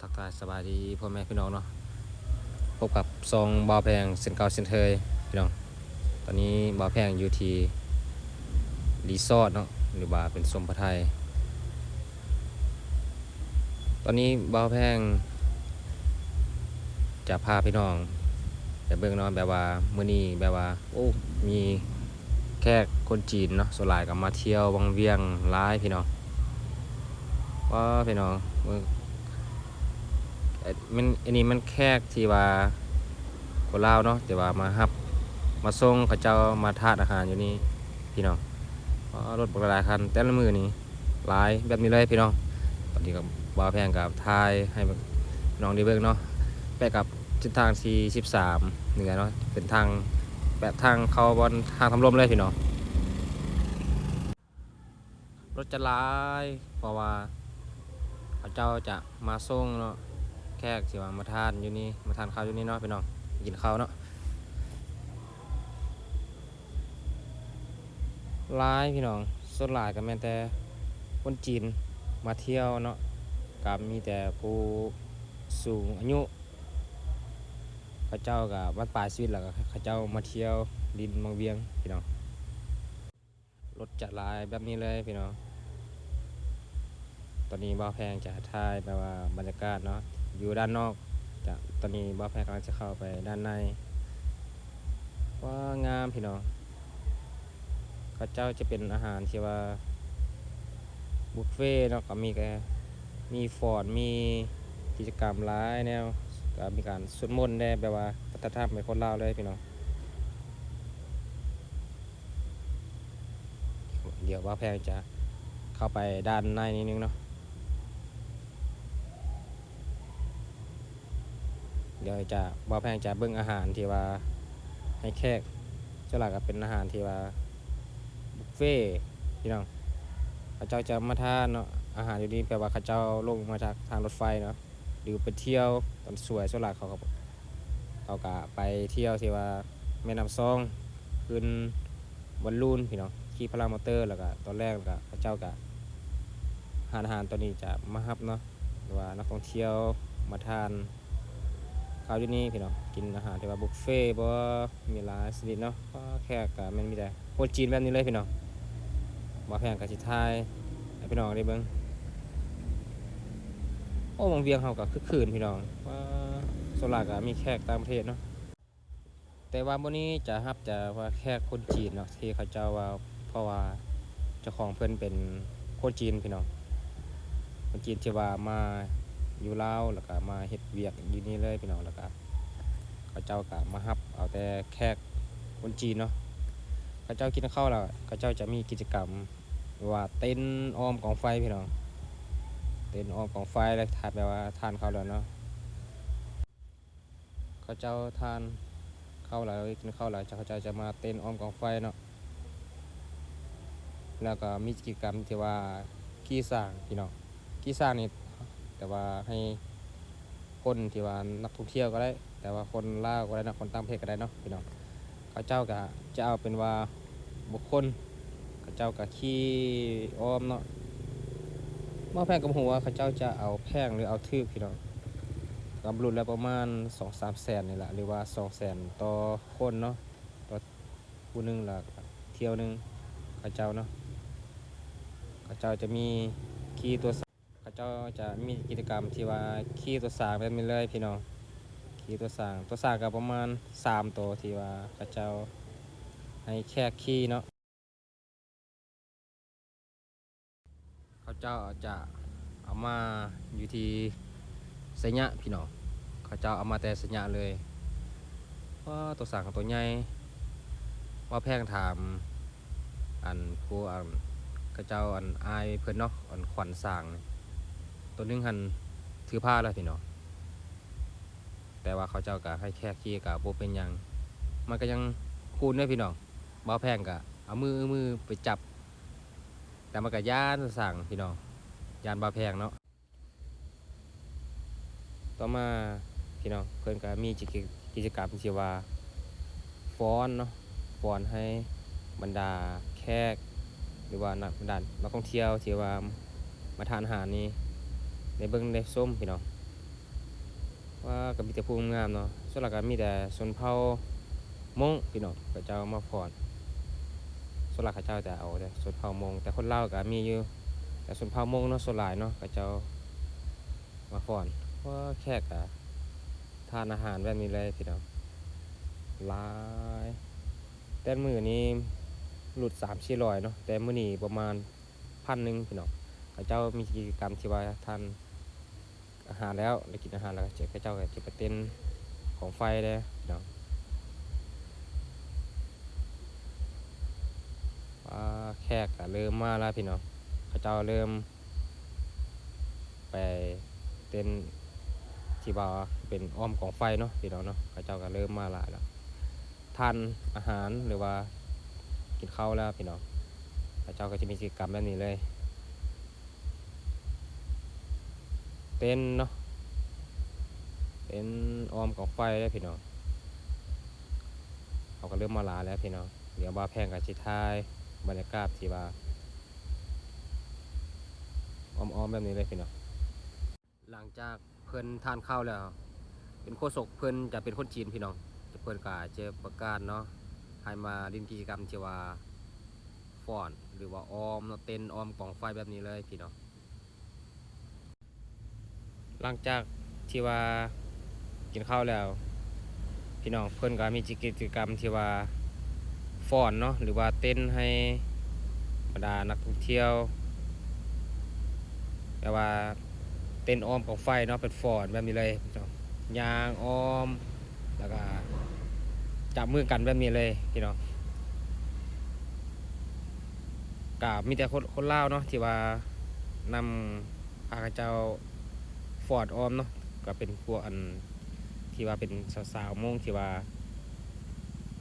ທັກທາຍສະບາຍດີພໍ່ແມ່ພີ່ນ້ອງເນາະ, ພົບກັບຊ່ອງບ່າວແພງເຊັ່ນເກົ່າເຊັ່ນເຄີຍພີ່ນ້ອງ. ຕອນນີ້ບ່າວແພງຢູ່ທີ່ຣີສອດເນາະ ຫຼືວ່າເປັນຊົມພະໄທ. ຕອນນີ້ບ່າວແພງຈະພາພີ່ນ້ອງໄປເບິ່ງເນາະ ແບບວ່າມື້ນີ້ແບບວ່າ ໂອ້ ມີແຂກຄົນຈີນເນາະ ສ່ວນຫຼາຍກໍມາທ່ຽວວັງວຽງຫຼາຍພີ່ນ້ອງ. ວ້າ ພີ່ນ້ອງ ເບິ່ງ ແມ່ນ ອັນນີ້ແມ່ນແຂກທີ່ວ່າຄົນລາວເນາະ ທີ່ວ່າມາຮັບມາສົ່ງ ເຂົາເຈົ້າມາທານອາຫານຢູ່ນີ້ພີ່ນ້ອງ. ວ້າ ລົດບັກຫຼາຍໆຄັນ ແຕ່ລະມື້ນີ້ ຫຼາຍແບບນີ້ເລີຍພີ່ນ້ອງ. ຕອນນີ້ກໍບ່າວແພງກໍຖ່າຍໃຫ້ພີ່ນ້ອງໄດ້ເບິ່ງເນາະ ໄປກັບເສັ້ນທາງທີ່ສິບສາມເໜືອເນາະ ເປັນທາງ ແບບທາງເຂົ້າບ່ອນທາງຖ້ຳລົມເລີຍພີ່ນ້ອງ. ລົດຈະຫຼາຍ ເພາະວ່າເຂົາເຈົ້າຈະມາສົ່ງເນາະ ແຂກທີ່ວ່າມາທານຢູ່ນີ້ ມາທານເຂົ້າຢູ່ນີ້ເນາະພີ່ນ້ອງ ກິນເຂົ້າເນາະ. ຫຼາຍພີ່ນ້ອງ ສ່ວນຫຼາຍກໍແມ່ນແຕ່ຄົນຈີນມາທ່ຽວເນາະ ກໍມີແຕ່ຜູ້ສູງອາຍຸ ເຂົາເຈົ້າກໍບັ້ນປາຍຊີວິດແລ້ວ ກໍເຂົາເຈົ້າມາທ່ຽວຫຼິ້ນວັງວຽງພີ່ນ້ອງ. ລົດຈະຫຼາຍແບບນີ້ເລີຍພີ່ນ້ອງ. ຕອນນີ້ບ່າວແພງຈະຖ່າຍແບບວ່າບັນຍາກາດເນາະ ຢູ່ດ້ານນອກ. ຈະ ຕອນນີ້ບ່າວແພງກຳລັງຈະເຂົ້າໄປດ້ານໃນ. ວ້າ ງາມພີ່ນ້ອງ. ເຂົາເຈົ້າຈະເປັນອາຫານທີ່ວ່າບຸບເຟເນາະ ກໍມີ ກໍມີຟ້ອນ ມີກິດຈະກຳຫຼາຍແນວ ກໍມີການສວດມົນແດ່ ແບບວ່າວັດທະນະທຳຂອງຄົນລາວເລີຍພີ່ນ້ອງ. ດຽວບ່າວແພງຈະເຂົ້າໄປດ້ານໃນນິດໜຶ່ງເນາະ. ດຽວຈະ ບ່າວແພງຈະເບິ່ງອາຫານທີ່ວ່າໃຫ້ແຂກ ສ່ວນຫຼາຍກໍເປັນອາຫານທີ່ວ່າບຸບເຟພີ່ນ້ອງ. ເຂົາເຈົ້າຈະມາທານເນາະ ອາຫານຢູ່ນີ້ ແປວ່າເຂົາເຈົ້າລົງມາຈາກທາງລົດໄຟເນາະ ຫຼືໄປທ່ຽວຕອນສວຍ. ສ່ວນຫຼາຍເຂົາກໍ ເຂົາກໍໄປທ່ຽວທີ່ວ່າແມ່ນ້ຳຊອງ ຂຶ້ນບອນລູນພີ່ນ້ອງ ຂີ່ພາຣາມໍເຕີ ແລ້ວກໍຕອນແລງ ແລ້ວກໍເຂົາເຈົ້າກໍ ຮ້ານອາຫານໂຕນີ້ຈະມາຮັບເນາະ ຫຼືວ່ານັກທ່ອງທ່ຽວມາທານ ເຂົ້າຢູ່ນີ້ພີ່ນ້ອງ ກິນອາຫານທີ່ວ່າບຸບເຟບໍ ມີຫຼາຍຊະນິດເນາະ. ແຂກກໍແມ່ນມີແຕ່ຄົນຈີນແບບນີ້ເລີຍພີ່ນ້ອງ. ບ່າວແພງກໍຊິຖ່າຍໃຫ້ພີ່ນ້ອງໄດ້ເບິ່ງ. ໂອ້ ວັງວຽງເຮົາກໍຄຶກຄື້ນພີ່ນ້ອງ. ວ້າ ສ່ວນຫຼາຍກໍມີແຂກຕ່າງປະເທດເນາະ. ແຕ່ວ່າມື້ນີ້ຈະຮັບແຕ່ວ່າແຂກຄົນຈີນເນາະ ທີ່ເຂົາເຈົ້າວ່າ ເພາະວ່າເຈົ້າຂອງເພິ່ນເປັນຄົນຈີນພີ່ນ້ອງ ຄົນຈີນທີ່ວ່າມາຢູ່ລາວ ແລ້ວກະມາເຮັດວຽກຢູ່ນີ້ເລີຍພີ່ນ້ອງ. ແລ້ວກະເຂົາເຈົ້າກະມາຮັບເອົາແຕ່ແຂກຄົນຈີນເນາະ. ເຂົາເຈົ້າກິນເຂົ້າແລ້ວ ເຂົາເຈົ້າຈະມີກິດຈະກຳວ່າເຕັ້ນອ້ອມກອງໄຟພີ່ນ້ອງ ເຕັ້ນອ້ອມກອງໄຟ ແລ້ວຖ້າແບບວ່າທານເຂົ້າແລ້ວເນາະ ເຂົາເຈົ້າທານເຂົ້າແລ້ວ ກິນເຂົ້າແລ້ວ ເຂົາເຈົ້າຈະມາເຕັ້ນອ້ອມກອງໄຟເນາະ. ແລ້ວກໍມີກິດຈະກຳທີ່ວ່າຂີ່ຊ້າງພີ່ນ້ອງ ຂີ່ຊ້າງນີ້ ແຕ່ວ່າໃຫ້ຄົນທີ່ວ່ານັກທ່ອງທ່ຽວກໍໄດ້ ແຕ່ວ່າຄົນລາວກໍໄດ້ເນາະ ຄົນຕ່າງປະເທດກໍໄດ້ເນາະພີ່ນ້ອງ. ເຂົາເຈົ້າກໍຈະເອົາເປັນວ່າບຸກຄົນ ເຂົາເຈົ້າກໍຂີ່ອ້ອມເນາະ. ໝໍແພງກໍບໍ່ຮູ້ວ່າເຂົາເຈົ້າຈະເອົາແພງ ຫຼື ເອົາຖືກພີ່ນ້ອງ ກໍບໍ່ຮູ້ແລ້ວ ປະມານສອງສາມແສນນີ້ລະ ຫຼືວ່າສອງແສນຕໍ່ຄົນເນາະ ຕໍ່ຜູ້ໜຶ່ງ ລະກະທ່ຽວໜຶ່ງ ເຂົາເຈົ້າເນາະ. ເຂົາເຈົ້າຈະມີຂີ່ຕົວ ເຂົາເຈົ້າຈະມີກິດຈະກຳທີ່ວ່າຂີ່ຕົວຊ້າງແບບນີ້ເລີຍພີ່ນ້ອງ ຂີ່ຕົວຊ້າງ. ຕົວຊ້າງກໍປະມານສາມໂຕ ທີ່ວ່າເຂົາເຈົ້າໃຫ້ແຂກຂີ່ເນາະ. ເຂົາເຈົ້າຈະເອົາມາຢູ່ທີ່ໄຊຍະພີ່ນ້ອງ ເຂົາເຈົ້າເອົາມາແຕ່ໄຊຍະເລີຍ. ວ້າ ຕົວຊ້າງຕົວໃຫຍ່. ບ່າວແພງຖາມອັນຜູ້ອັນເຂົາເຈົ້າ ອັນອ້າຍເພິ່ນເນາະ ອັນຂວັນຊ້າງ ໂຕໜຶ່ງຫັ້ນຖືພາແລ້ວພີ່ນ້ອງ ແຕ່ວ່າເຂົາເຈົ້າກະໃຫ້ແຂກຂີ່ກະບໍ່ເປັນຫຍັງ ມັນກະຍັງຄູນເດ້ພີ່ນ້ອງ. ບ່າວແພງກະເອົາມື ມືໄປຈັບ ແຕ່ມັນກະຢ້ານຊ້າງພີ່ນ້ອງ ຢ້ານບ່າວແພງເນາະ. ຕໍ່ມາພີ່ນ້ອງ ເພິ່ນກະມີກິດຈະກຳທີ່ວ່າຟ້ອນເນາະ ຟ້ອນໃຫ້ບັນດາແຂກ ຫຼືວ່ານັກ ບັນດານັກທ່ອງທ່ຽວທີ່ວ່າມາທານອາຫານນີ້ ໄດ້ເບິ່ງໄດ້ຊົມພີ່ນ້ອງ. ວ່າກໍມີແຕ່ຜູ້ງາມເນາະ, ສ່ວນຫຼາຍກໍມີແຕ່ຊົນເຜົ່າມົ້ງພີ່ນ້ອງ ເຂົາເຈົ້າມາຟ້ອນ. ສ່ວນຫຼາຍເຂົາເຈົ້າຈະເອົາແຕ່ຊົນເຜົ່າມົ້ງ ແຕ່ຄົນລາວກໍມີຢູ່ ແຕ່ຊົນເຜົ່າມົ້ງເນາະ ສ່ວນຫຼາຍເນາະ ເຂົາເຈົ້າມາຟ້ອນ. ວ່າແຂກກໍທານອາຫານແບບນີ້ເລີຍພີ່ນ້ອງ ຫຼາຍ. ແຕ່ມື້ນີ້ຫຼຸດສາມສີ່ຮ້ອຍເນາະ ແຕ່ມື້ນີ້ປະມານພັນໜຶ່ງພີ່ນ້ອງ. ເຂົາເຈົ້າມີກິດຈະກຳທີ່ວ່າທານ ອາຫານແລ້ວ ແລ້ວກິນອາຫານແລ້ວ ເຂົາເຈົ້າກໍຈະໄປເຕັ້ນກອງໄຟເດ້ພີ່ນ້ອງ. ອ່າ ແຂກກໍເລີ່ມມາແລ້ວພີ່ນ້ອງ ເຂົາເຈົ້າເລີ່ມໄປເຕັ້ນທີ່ວ່າເປັນອ້ອມກອງໄຟເນາະພີ່ນ້ອງເນາະ. ເຂົາເຈົ້າກໍເລີ່ມມາຫຼາຍແລ້ວ ທານອາຫານ ຫຼືວ່າກິນເຂົ້າແລ້ວພີ່ນ້ອງ ເຂົາເຈົ້າກໍຈະມີກິດຈະກຳແບບນີ້ເລີຍ. ເຕັ້ນເນາະ ເຕັ້ນອ້ອມກອງໄຟເດ້ພີ່ນ້ອງ. ເຮົາກໍເລີ່ມມາຫຼາຍແລ້ວພີ່ນ້ອງ. ດຽວບ່າວແພງກໍຊິຖ່າຍບັນຍາກາດທີ່ວ່າອ້ອມໆແບບນີ້ເລີຍພີ່ນ້ອງ. ຫຼັງຈາກເພິ່ນທານເຂົ້າແລ້ວ ເປັນໂຄສົກເພິ່ນຈະເປັນຄົນຈີນພີ່ນ້ອງ ເພິ່ນກໍຈະປະກາດເນາະ ໃຫ້ມາຫຼິ້ນກິດຈະກຳທີ່ວ່າຟ້ອນ ຫຼືວ່າອ້ອມເນາະ ເຕັ້ນອ້ອມກອງໄຟແບບນີ້ເລີຍພີ່ນ້ອງ. ຫຼັງຈາກທີ່ວ່າກິນເຂົ້າແລ້ວພີ່ນ້ອງ ເພິ່ນກໍມີກິດຈະກຳທີ່ວ່າຟ້ອນເນາະ ຫຼືວ່າເຕັ້ນໃຫ້ບັນດານັກທ່ອງທ່ຽວ ແບບວ່າເຕັ້ນອ້ອມກອງໄຟເນາະ ເປັນຟ້ອນແບບນີ້ເລີຍ ຍ່າງອ້ອມ ແລ້ວກໍຈັບມືກັນແບບນີ້ເລີຍພີ່ນ້ອງ. ກະມີແຕ່ຄົນ ຄົນລາວເນາະ ທີ່ວ່ານຳພາເຂົາເຈົ້າຟ້ອນອ້ອມເນາະ ກະເປັນພວກອັນ ທີ່ວ່າເປັນສາວໆມົ້ງ ທີ່ວ່າ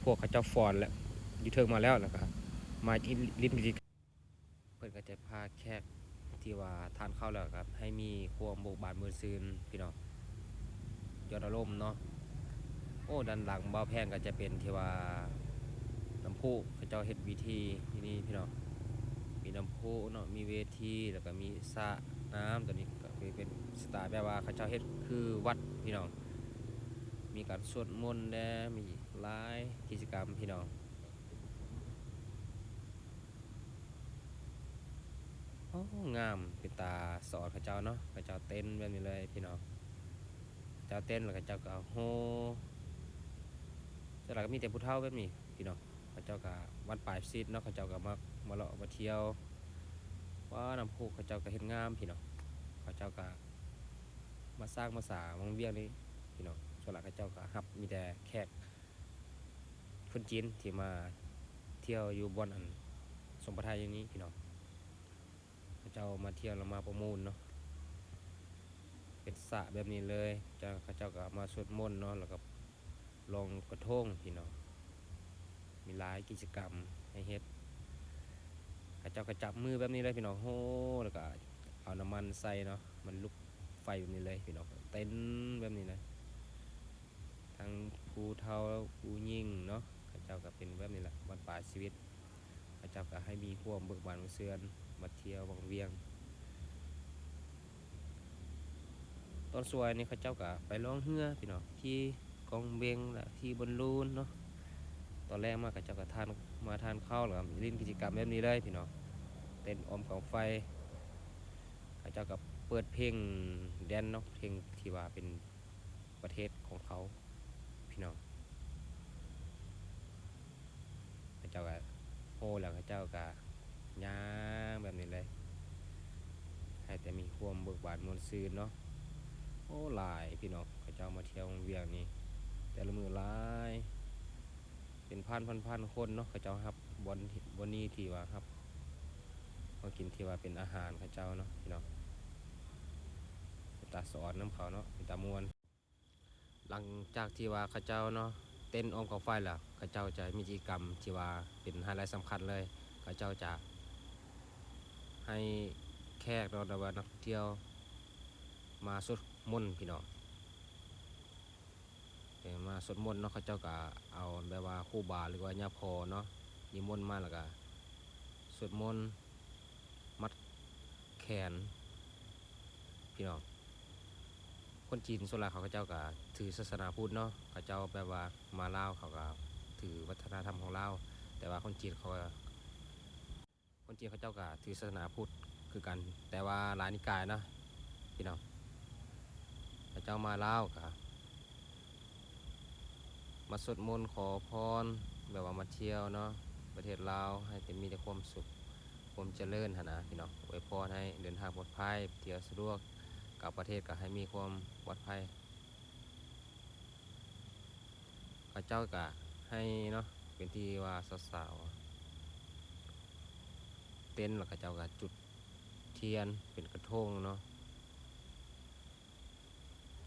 ພວກເຂົາເຈົ້າຟ້ອນແລ້ວ ຢູ່ເທິງມາແລ້ວ ແລ້ວກະມາຫຼິ້ນ ຫຼິ້ນພິທີ ເພິ່ນກໍຈະພາແຂກທີ່ວ່າທານເຂົ້າແລ້ວກໍໃຫ້ມີຄວາມເບີກບານມ່ວນຊື່ນພີ່ນ້ອງ ຍອດອາລົມເນາະ. ໂອ້ ດ້ານຫຼັງບ່າວແພງກໍຈະເປັນທີ່ວ່ານ້ຳພຸ ເຂົາເຈົ້າເຮັດພິທີຢູ່ນີ້ພີ່ນ້ອງ ມີນ້ຳພຸເນາະ ມີເວທີ ແລ້ວກໍມີສະນ້ຳ ຕົວນີ້ກໍຄືເປັນສະໄຕລ໌ແບບວ່າເຂົາເຈົ້າເຮັດຄືວັດພີ່ນ້ອງ ມີການສວດມົນແດ່ ມີຫຼາຍກິດຈະກຳພີ່ນ້ອງ. ໂອ້ ງາມ ເປັນຕາສອນເຂົາເຈົ້າເນາະ ເຂົາເຈົ້າເຕັ້ນແບບນີ້ເລີຍພີ່ນ້ອງ ເຂົາເຈົ້າເຕັ້ນແລ້ວເຂົາເຈົ້າກໍໂຮ່ ສ່ວນຫຼາຍກໍມີແຕ່ຜູ້ເຖົ້າແບບນີ້ພີ່ນ້ອງ ເຂົາເຈົ້າກໍວັນປາຍສິດເນາະ ເຂົາເຈົ້າກໍມາ ມາເລາະມາທ່ຽວ. ວ້າ ນ້ຳພຸເຂົາເຈົ້າກໍເຮັດງາມພີ່ນ້ອງ ເຂົາເຈົ້າກໍມາສ້າງມາສາວັງວຽງນີ້ພີ່ນ້ອງ ສ່ວນຫຼາຍເຂົາເຈົ້າກໍຮັບມີແຕ່ແຂກ ຄົນຈີນທີ່ມາທ່ຽວຢູ່ບ່ອນອັນຊົມປະທານຢູ່ນີ້ພີ່ນ້ອງ ເຂົາເຈົ້າມາທ່ຽວແລ້ວມາປະມູນເນາະ ເປັນສະແບບນີ້ເລີຍ ເຂົາເຈົ້າກໍມາສວດມົນເນາະ ແລ້ວກໍລອງກະທົງພີ່ນ້ອງ ມີຫຼາຍກິດຈະກຳໃຫ້ເຮັດ ເຂົາເຈົ້າກໍຈັບມືແບບນີ້ເລີຍພີ່ນ້ອງ ໂຮ ແລ້ວກໍເອົານ້ຳມັນໃສ່ເນາະ ມັນລຸກໄຟແບບນີ້ເລີຍພີ່ນ້ອງ ເຕັ້ນແບບນີ້ເລີຍ. ທັງຜູ້ເຖົ້າຜູ້ຍິງເນາະ ເຂົາເຈົ້າກໍເປັນແບບນີ້ແຫຼະ ບັ້ນປາຍຊີວິດ ເຂົາເຈົ້າກໍໃຫ້ມີຄວາມເບີກບານມ່ວນຊື່ນ ມາທ່ຽວວັງວຽງ. ຕອນສວຍນີ້ເຂົາເຈົ້າກໍໄປລ່ອງເຮືອພີ່ນ້ອງ ຂີ່ກອງເບັງ ແລະ ຂີ່ບອນລູນເນາະ ຕອນແລງມາເຂົາເຈົ້າກໍທານ ມາທານເຂົ້າ ແລ້ວກໍຫຼິ້ນກິດຈະກຳແບບນີ້ເລີຍພີ່ນ້ອງ ເຕັ້ນອ້ອມກອງໄຟ ເຂົາເຈົ້າກໍເປີດເພງແດນເນາະ ເພງທີ່ວ່າເປັນ ປະເທດຂອງເຂົາພີ່ນ້ອງ ເຂົາເຈົ້າກໍໂຮ່ແລ້ວ ເຂົາເຈົ້າກໍຍ່າງແບບນີ້ເລີຍ ໃຫ້ແຕ່ມີຄວາມເບີກບານມ່ວນຊື່ນເນາະ. ໂອ້ ຫຼາຍພີ່ນ້ອງ ເຂົາເຈົ້າມາທ່ຽວວັງວຽງນີ້ ແຕ່ລະມື້ຫຼາຍ ເປັນພັນໆຄົນເນາະ ເຂົາເຈົ້າຮັບບ່ອນ ບ່ອນນີ້ທີ່ວ່າຮັບ ມາກິນທີ່ວ່າເປັນອາຫານເຂົາເຈົ້າເນາະພີ່ນ້ອງ ເປັນຕາສອນນຳເຂົາເນາະ ເປັນຕາມ່ວນ. ຫຼັງຈາກທີ່ວ່າເຂົາເຈົ້າເນາະ ເຕັ້ນອ້ອມກອງໄຟແລ້ວ ເຂົາເຈົ້າຈະມີກິດຈະກຳທີ່ວ່າເປັນໄຮໄລສຳຄັນເລີຍ ເຂົາເຈົ້າຈະໃຫ້ແຂກເນາະ ຫຼືວ່ານັກທ່ອງທ່ຽວມາສວດມົນພີ່ນ້ອງ. ເອີ ມາສວດມົນເນາະ ເຂົາເຈົ້າກະເອົາແບບວ່າຄູບາ ຫຼືວ່າຍາພໍ່ເນາະ ນິມົນມາ ແລ້ວກະສວດມົນ ມັດແຂນພີ່ນ້ອງ ຄົນຈີນສ່ວນຫຼາຍເຂົາເຈົ້າກໍຖືສາສະໜາພຸດເນາະ, ເຂົາເຈົ້າແບບວ່າມາລາວເຂົາກໍຖືວັດທະນະທຳຂອງລາວ, ແຕ່ວ່າຄົນຈີນເຂົາ ຄົນຈີນເຂົາເຈົ້າກໍຖືສາສະໜາພຸດຄືກັນ, ແຕ່ວ່າຫຼາຍນິກາຍເນາະພີ່ນ້ອງ. ເຂົາເຈົ້າມາລາວກໍມາສວດມົນຂໍພອນ ແບບວ່າມາທ່ຽວເນາະ ປະເທດລາວ ໃຫ້ແຕ່ມີແຕ່ຄວາມສຸກ ຄວາມຈະເລີນຫັ້ນນະພີ່ນ້ອງ. ອວຍພອນໃຫ້ເດີນທາງປອດໄພ, ທ່ຽວສະດວກ, ກັບປະເທດກໍໃຫ້ມີຄວາມປອດໄພ. ເຂົາເຈົ້າກະໃຫ້ເນາະ ເປັນທີ່ວ່າສາວໆ ເຕັ້ນ ແລ້ວເຂົາເຈົ້າກະຈຸດທຽນເປັນກະທົງເນາະ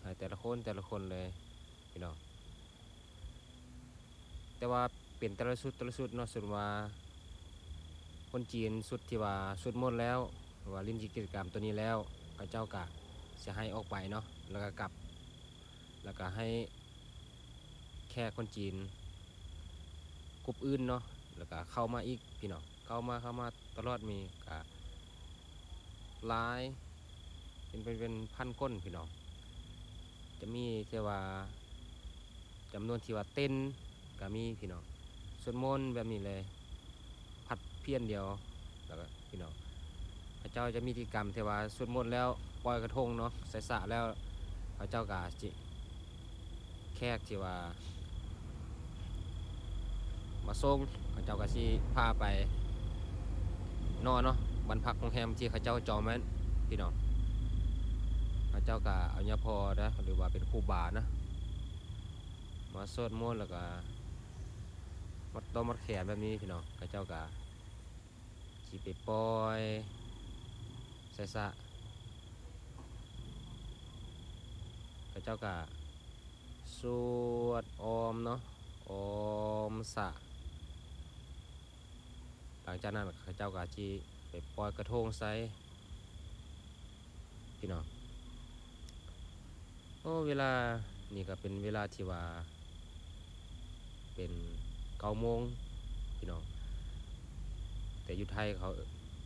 ໃຫ້ແຕ່ລະຄົນ ແຕ່ລະຄົນເລີຍພີ່ນ້ອງ. ແຕ່ວ່າເປັນແຕ່ລະຊຸດ ແຕ່ລະຊຸດເນາະ, ສົມມຸດວ່າຄົນຈີນຊຸດທີ່ວ່າສວດມົນແລ້ວ ຫຼືວ່າຫຼິ້ນກິດຈະກຳໂຕນີ້ແລ້ວ ເຂົາເຈົ້າກະຊິໃຫ້ອອກໄປເນາະ ແລ້ວກະກັບ ແລ້ວກະໃຫ້ແຂກຄົນຈີນກຸ່ມອື່ນເນາະ ແລ້ວກະເຂົ້າມາອີກພີ່ນ້ອງ. ເຂົ້າມາ ເຂົ້າມາຕະຫຼອດ ມີກະຫຼາຍ ເປັນ ເປັນ ເປັນພັນຄົນພີ່ນ້ອງ. ຈະມີທີ່ວ່າ ຈຳນວນທີ່ວ່າເຕັນກະມີພີ່ນ້ອງ, ສວດມົນແບບນີ້ເລີຍ ພັດພຽນດຽວ ແລ້ວກະພີ່ນ້ອງ ເຂົາເຈົ້າຈະມີພິທີກຳທີ່ວ່າສວດມົນແລ້ວ ປ່ອຍກະທົງເນາະ ໃສ່ສະແລ້ວ ເຂົາເຈົ້າກະຊິ ແຂກທີ່ວ່າມາສົ່ງ ເຂົາເຈົ້າກໍຊິພາໄປນອນເນາະ ບ້ານພັກໂຮງແຮມທີ່ເຂົາເຈົ້າຈອງໄວ້ພີ່ນ້ອງ. ເຂົາເຈົ້າກໍເອົາຍາພໍ່ນະ ຫຼືວ່າເປັນຄູບານະ ມາສວດມົນ ແລ້ວກໍມັດຕົວມັດແຂນແບບນີ້ພີ່ນ້ອງ. ເຂົາເຈົ້າກໍຊິໄປປ່ອຍໃສ່ສະ ເຂົາເຈົ້າກໍ ສວດອ້ອມເນາະ ອ້ອມສະ. ຫຼັງຈາກນັ້ນເຂົາເຈົ້າກໍຊິໄປປ່ອຍກະທົງໃສ່ພີ່ນ້ອງ. ໂອ້ ເວລານີ້ກໍເປັນເວລາທີ່ວ່າເປັນເກົ້າໂມງພີ່ນ້ອງ, ແຕ່ຢູ່ໄທເຂົາ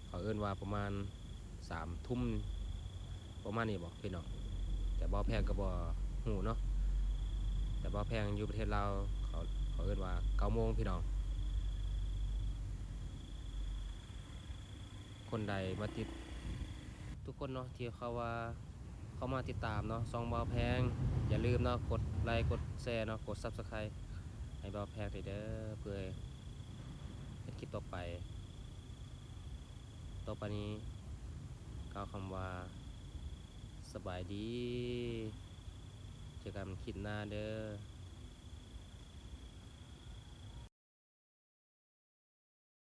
ເຂົາເອີ້ນວ່າປະມານສາມທຸ່ມ ປະມານນີ້ບໍພີ່ນ້ອງ. ແຕ່ບ່າວແພງກໍບໍ່ຮູ້ເນາະ, ແຕ່ບ່າວແພງຢູ່ປະເທດລາວ ເຂົາ ເຂົາເອີ້ນວ່າເກົ້າໂມງພີ່ນ້ອງ. ຄົນໃດມາຕິດ ທຸກຄົນເນາະ ທີ່ເຂົ້າວ່າ ເຂົ້າມາຕິດຕາມເນາະ ຊ່ອງບ່າວແພງ ຢ່າລືມເນາະ ກົດໄລ ກົດແຊເນາະ ກົດ Subscribe ໃຫ້ບ່າວແພງໄດ້ເດີ ເພື່ອເຮັດຄລິບຕໍ່ໄປ. ຕໍ່ໄປນີ້ກ່າວຄຳວ່າ ສະບາຍດີ ເຈີກັນຄລິບໜ້າເດີ.